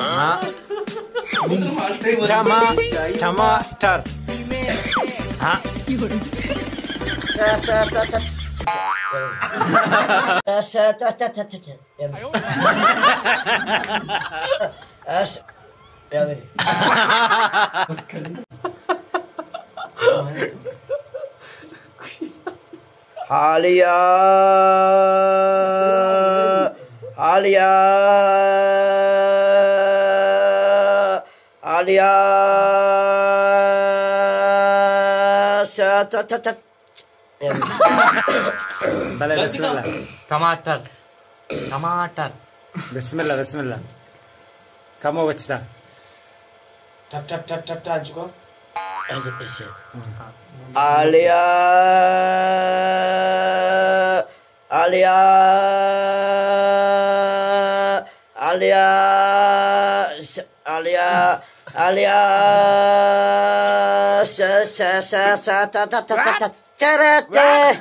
ہاں۔ ٹما-، ٹماٹر۔ ہاں۔ حالیہ، حالیہ، حالیہ، س-، ت-، ت-، ت-، بلے، بسم اللہ۔ ٹماٹر، ٹماٹر۔ بسم اللہ، بسم اللہ۔ کمو بچتا۔ ٹٹ، ٹٹ، ٹٹ، ٹٹ، ٹٹ، انچو کو۔ آلیا، آلیا، آلیا، آلیا، آلیا، س-، س-، س-، س-، ت-، ت-، ت-، ت-، ت-، چرتے۔